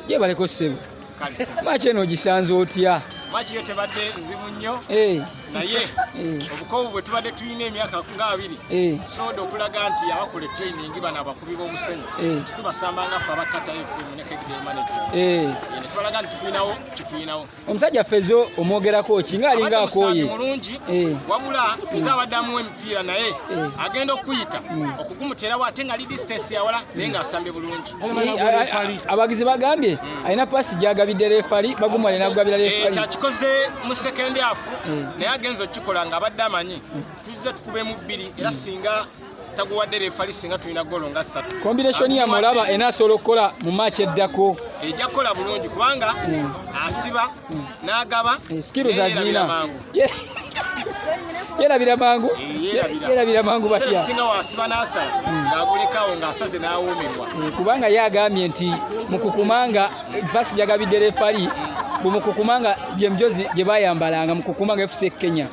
Gyebaleko ssebo. Match eno ogisanze otya? Match yo tebadde nzibu nnyo. Eh. Naye obukowu bwe tubadde tulina emyaka nga 20 tusobodde okulaga nti abakola training bano abakubi b'omusenyu titubasamba nga ffe abakata FM ne Kegde management. Ne tubalaga nti tulinawo kyetulinawo. Omusajja Fezo omwogerako ki nga alinga Abadde musambi akooye? Mulungi, wabula nze abadde amuwa emipiira naye agenda okuyita okugumuteerawo ate nga ali distance yawala, naye ng'asambye bulungi. Abagizi bagambye alina paasi gyagabidde referee, bagumwale nagugabira referee. Kyakikoze mu second half, naye agenza okukikola ng'abadde amanyi tujja tukubemu bbiri, era singa taguwadde referee singa tulina golo nga ssatu. Combination yammwe olaba enaasobola okukola mu match eddako? Ejja kukola bulungi kubanga asiba n'agaba. Skills naye yeerabira azirina. Mangu. Yerabira mangu. Yeerabira. Yerabira mangu batya? Singa wasiba n'asala ng'agulekawo ng'asaze n'awoomerwa. Kubanga ye agambye nti mukukumanga pasi gyagabidde referee bwemukukumanga gye mjozi gye bayambalanga mukukumanga FC Kenya.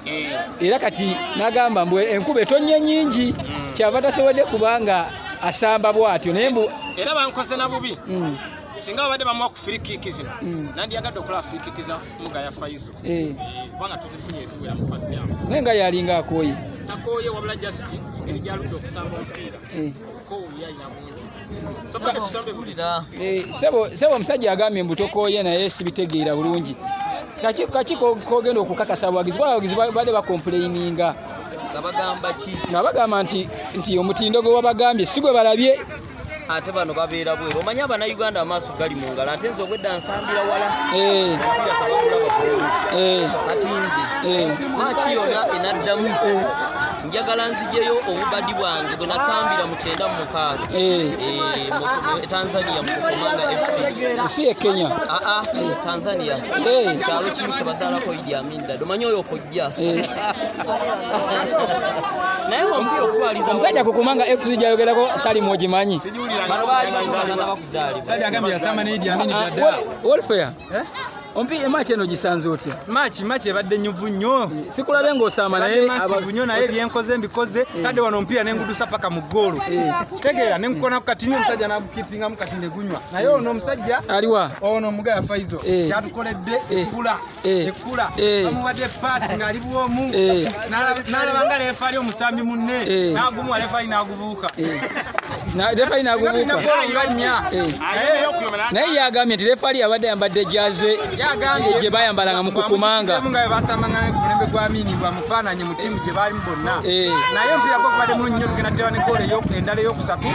Era kati n'agamba mbu enkuba etonnye nnyingi, kyava tasobodde kubanga asamba bw'atyo, naye mbu Era bankoze na bubi. Singa babadde bamuwa ku free kick zino, nandyagadde okulaba free kick za Mugaya Faizo. Kubanga tuzifunye eziwera mu first half. Naye nga yalinga akooye. Takooye, wabula just engeri gyaludde okusamba omupiira, obukoowu ye alina bungi. Soka tetusambe buli. Sebo omusajja agambye mbu tokooye, naye sibitegeera bulungi. Kaki kogenda okukakasa abawagizi, kuba abawagizi badde bacomplaininga. Nga bagamba ki? Nga bagamba nti omutindo gwe wabagambye si gwe balabye. Ate bano babeera bweru, omanyi Abannayuganda amaaso gali mu ngalo, ate nze obwedda nsambira wala, omupiira tebagulaba bulungi. Kati nze match yonna enaddamu njagala nzijeyo obubadi bwange bwe nasambira mu 96. Eh, mu Tanzania, mu Komanga FC. Si e Kenya? Aa, Tanzania. Kyalo kimu kye bazaalako Idi Amin Dada, omanyi oyo kojja. Naye omupiira okutwaliza Omusajja Kukumanga FC gyayogerako, Salimu, ogimanyi? Bano baali bato bakuzaalibwa. Musajja agambye yasamba ne Idi Amin Ah, Dada. Welfare ompi, match eno gisanze otya? Match ebadde nyuvu nnyo. Sikulabe ng'osamba naye. Ebadde massive nnyo, naye byenkoze mbikoze. Tadde wano omupiira nengudusa paka mu ggoolo. Kitegeera nengukonaku katini, omusajja nagukipingamu kati negunywa. Naye ono omusajja Aliwa? ono Omugaya Faizo kyatukoledde ekkula ekkula bamuwadde paasi ng'ali bwomu, n'alaba nga referee omusambi munne n'agumuwa, referee n'agubuuka. Referee Singa tulina n'agubuuka. ggoolo nga nnya. Naye ye agambye nti referee abadde ayambadde jersey Yagambye gye bayambalanga mu Kukumanga. Bamuggyemu nga bwe basambanga ku mulembe gwa Amini, bamufaananye mu ttiimu gye baalimu bonna. Naye omupiira gwo gubadde mulungi nnyo, tugenda teeba ne ggoolo endala eyokusatu.